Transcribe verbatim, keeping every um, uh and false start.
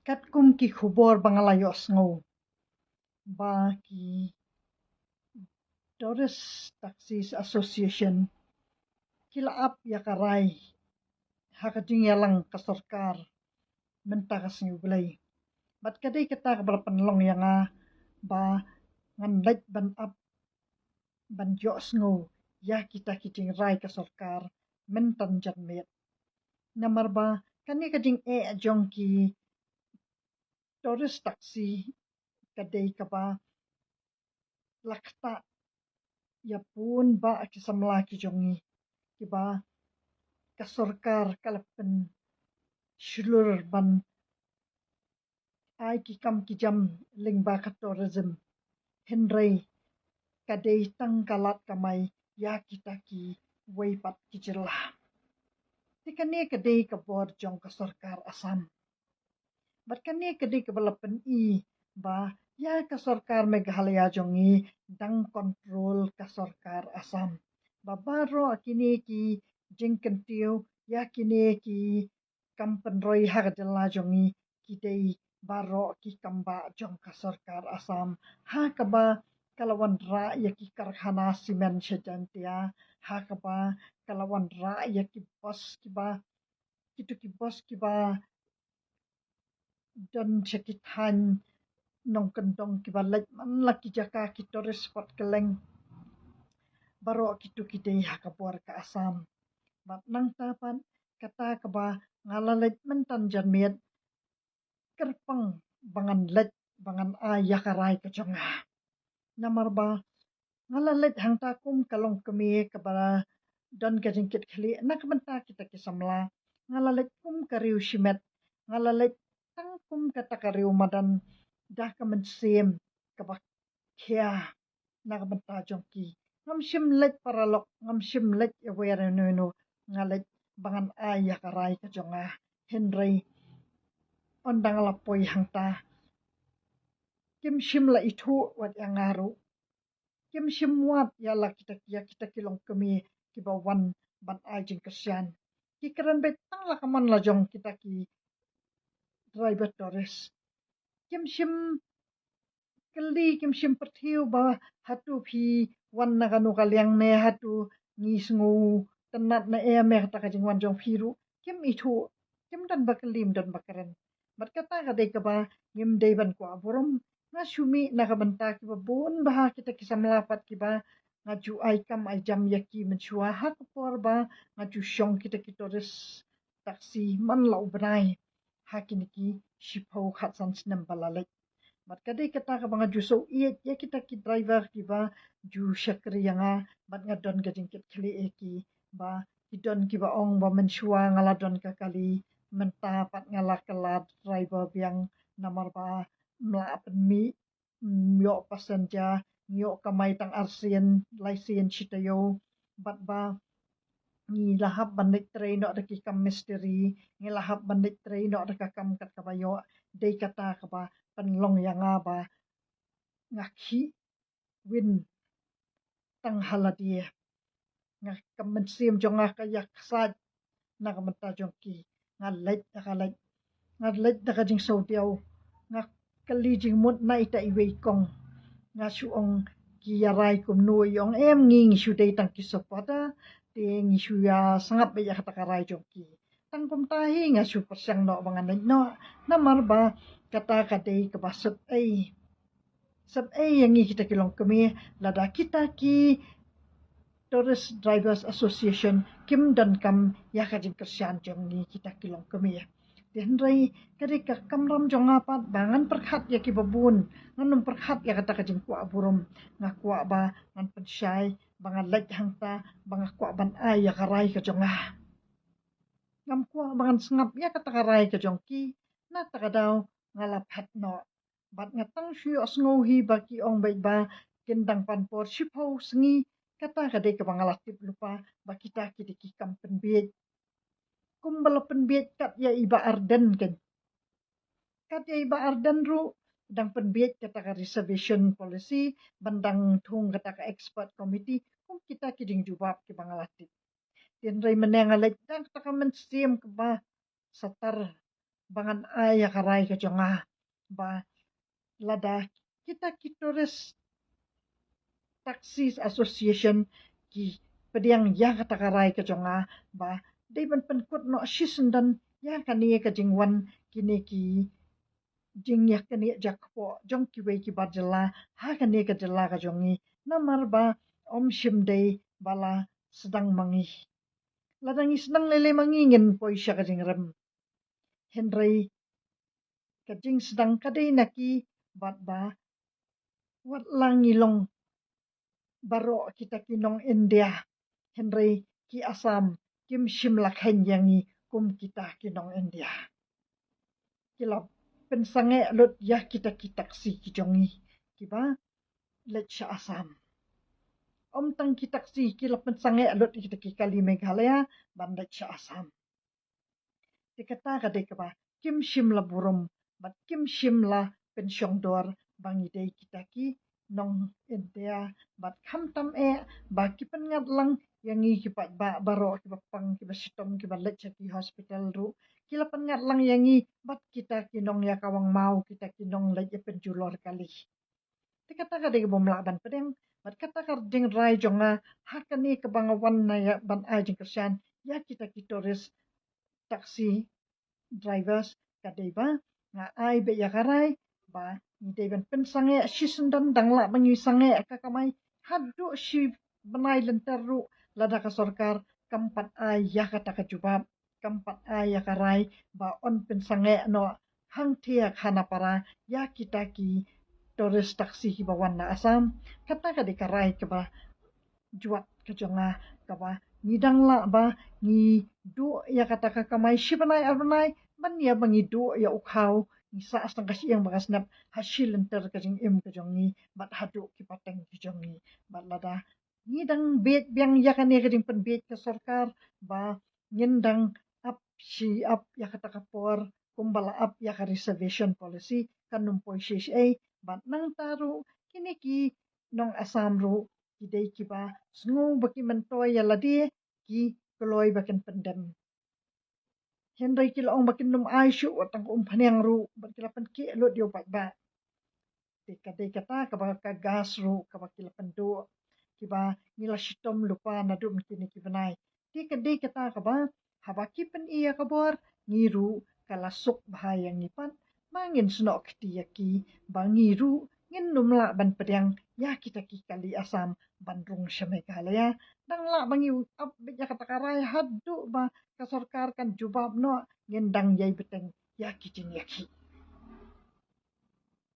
Katkum ki khubor ba nga la ïohsngew ba ki Tourist Taxis Association ki la ap ïa ka rai ha ka jingïalang ka sorkar mynta ka sngi U Blei. Bad ka dei kata kaba la pynlong ïa nga ba ngan leit ban ap ban ïohsngew ïa kita ki jingrai ka sorkar mynta janmiet. Namar ba kane ka jingeh jong ki tourist taxi ka dei kaba la ktah ïa pun ba ki samla ki jong ngi kiba ka sorkar ka la pynshlur ban ai ki kam ki jam lyngba ka tourism. Hynrei ka dei tang ka lad kamai ïa kita kiwei pat ki jylla. Te kane ka dei ka bor jong ka sorkar Assam. Bad kane ka dei kaba la pyni ba ïa ka sorkar Meghalaya jong ngi dang control ka sorkar Assam. Ba baroh kine ki jingkyntiew ïa kine ki kam pynroi ha ka jylla jong ngi ki dei baroh ki kam ba jong ka sorkar Assam. Ha kaba ka la wanrah ïa ki karkhana simen sha Jaintia, ha kaba ka la wanrah ïa ki bus kiba, kitu ki bus kiba don sha ki thaiñ nongkyndong kiba leit man la ki jaka ki tourist spot kylleng. Baroh kitu ki dei ha ka bor ka Assam. Bad nangta pat kata kaba nga la leit mynta janmiet kyrpang ba ngan leit ba ngan ai ïa ka rai ka jong nga. Namar ba nga la leit hangta kum ka longkmie kaba don ka jingkitkhlieh na ka bynta kita ki samla. Nga la leit kum ka riew shimet, nga la leit tang kum kata ka riew madan da ka mynsiem kaba khia na ka bynta jong ki. Ngam shym leit paralok, ngam shym leit ïa wer ïa no ïa no, nga leit ba ngan ai ïa ka rai ka jong nga. Hynrei ynda nga la poi hangta kim shym la ithuh wat ïa nga ruh. Kim shym wad ïa la kita ki, ïa kita ki longkmie kiba wan ban ai jingkyrshan. Ki kren beit tang la ka mon la jong kita ki driver tourist. Kim shym kylli, kim shym pyrthiew ba hato phi wan na kano ka liang ne hato ngi sngewtynnat ne em ïa kata ka jingwan jong phi ruh. Kim ithuh, kim don ba kylli, kim don ba kren. Bad kata ka dei kaba ngim dei ban kwah burom. Nga shu mih na ka bynta kiba bun bha kita ki samla pat kiba nga ju ai kam ai jam ïa ki mynshuwa ha ka por ba nga ju shong kita ki tourist taxi man la u bnai ha kine ki shiphew khatsan snem ba la leit. Bad ka dei kata kaba nga ju sngewthuh ïa kita ki driver kiba ju shakri ïa nga bad nga don ka jingkitkhlieh ïa ki ba ki don kiba ong ba mynshuwa nga la don ka kali, mynta pat nga la kylla driver biang namar ba ym lah pynmih, ym ïoh passenger, ngi ïoh kamai tang arsien, laisien shi taïew, bad ba ngi la hap ban leit trei noh da ki kam mistri, ngi la hap ban leit trei noh da ka kam kat kaba ïoh, dei kata kaba pynlong ïa nga ba nga khih win tang ha lade. Nga, ka mynsiem jong nga ka ïaksaid na ka bynta jong ki. Nga leit da ka leit, nga leit da ka jingsngewdiaw. Nga kylli jingmut na ita iwei i kong. Nga shu ong ki ïa rai kumno, i ong em ngi, ngi shu dei tang ki supporter, te ngi shu ïa sngap beit ïa kata ka rai jong ki. Tang kumta hi nga shu pyrshang noh ba ngan leit noh. Namar ba kata ka dei kaba sep ei. Sep ei ïa ngi kita ki longkmie lada kita ki Tourist Drivers Association kim donkam ïa ka jingkyrshan jong ngi kita ki longkmie. Te hynrei ka dei ka kamram jong nga pat ba ngan pyrkhat ïa kiba bun, ngan ym pyrkhat ïa kata ka jingkwah burom. Nga kwah ba ngan pynshai ba nga leit hangta ba nga kwah ban ai ïa ka rai ka jong nga. Ngam kwah ba ngan sngap ïa kata ka rai ka jong ki, na kata ka daw nga la phet noh. Bad nga tang shu ïohsngew hi ba ki ong beit ba kin dang pan por shiphew sngi, kata ka dei kaba nga la tip lypa ba kita ki dei ki kam pynbieit. Kumba la pynbieit kat ïa i Bah Ardent kan. Kat ïa i Bah Ardent ruh dang pynbieit kata ka reservation policy ban dang thung kata ka expert committee, kum kita ki jingjubab kiba nga la tip. Te hynrei mynne nga leit da kata ka mynsiem kaba satar, ba ngan ai ïa ka rai ka jong nga ba lada kita ki Tourist Taxis Association ki pdiang ïa kata ka rai ka jong nga ba dei ban pynkut noh shisyndon ïa kane ka jingwan kine ki jingïaknieh jakpoh jong kiwei ki bar jylla ha kane ka jylla ka jong ngi, namar ba ym shym dei ba la sdang ma ngi. Lada ngi sdang lei lei ma ngi ngin poi sha ka jingrem. Hynrei ka jingsdang ka dei na ki bad ba wat la ngi long baroh kita ki nong India, hynrei ki Assam kim shym la kheiñ ïa ngi kum kita ki nong India. Ki la pynsangeh lut ïa kita ki taxi ki jong ngi kiba leit sha Assam. Ym tang ki taxi, ki la pynsangeh lut ïa kita ki kali Meghalaya ban leit sha Assam. Te kata ka dei kaba kim shym la burom bad kim shym la pynshong dor ba ngi dei kita ki nong India, bad khamtam eh ba ki pynngat lang ïa ngi ki paidbah baroh kiba pang, kiba shitom, kiba leit sha ki hospital ruh ki la pynngat lang ïa ngi bad kita ki nong ïa kawang maw, kita ki nong leit ïa pynjulor kali. Te kata ka dei kaba ym lah ban pdiang. Bad kata ka jingrai jong nga ha kane kaba nga wan na ïa ban ai jingkyrshan ïa kita ki tourist taxi drivers ka dei ba nga ai beit ïa ka rai ba ngi dei ban pynsangeh shisyndon, dang lah ba ngi sangeh ka kamai haduh shi bnai lynter ruh, lada ka sorkar kam pat ai ïa kata ka jubab, kam pat ai ïa ka rai ba yn pynsangeh noh hangthie ha khana para ïa kita ki tourist taxi kiba wan na Assam. Kata ka dei ka rai kaba jwat ka jong nga, kaba ngi dang lah ba ngi duh ïa kata ka kamai shi bnai ar bnai ban ïa ba ngi duh ïa u khaw, ngi sah tang ka shyieng bad ka snep ha shi lynter ka jingim ka jong ngi bad haduh ki pateng ki jong ngi. Bad lada ngi dang bieit biang ïa kane ka jingpynbieit ka sorkar ba ngin dang ap shi ap ïa kata ka por kumba la ap ïa ka reservation policy, kan ym poi shisha. Bad nangta ruh kine ki nong Assam ruh ki dei kiba sngew ba ki myntoi ïa lade, ki kloi ba kin pyndem. Hynrei ki la ong ba kin ym ai shuh wat tang ka umphniang ruh bad ki la pynkhih lut ïa u paidbah. Te ka dei kata kaba ka gas ruh kaba ki la pynduh, kiba ngi la shitom lypa naduh mynta kine ki bnai. Te ka dei kata kaba haba ki pyni ïa ka bor, ngi ruh ka la suk bha ïa ngi pat ba ngin snoh kti ïa ki ba ngi ruh ngin ym lah ban pdiang ïa kita ki kali Assam ban rung sha Meghalaya. Dang lah ba ngi ap beit ïa kata ka rai haduh ba ka sorkar kan jubab noh, ngin dang ïai bteng ïa ki jingïakhih.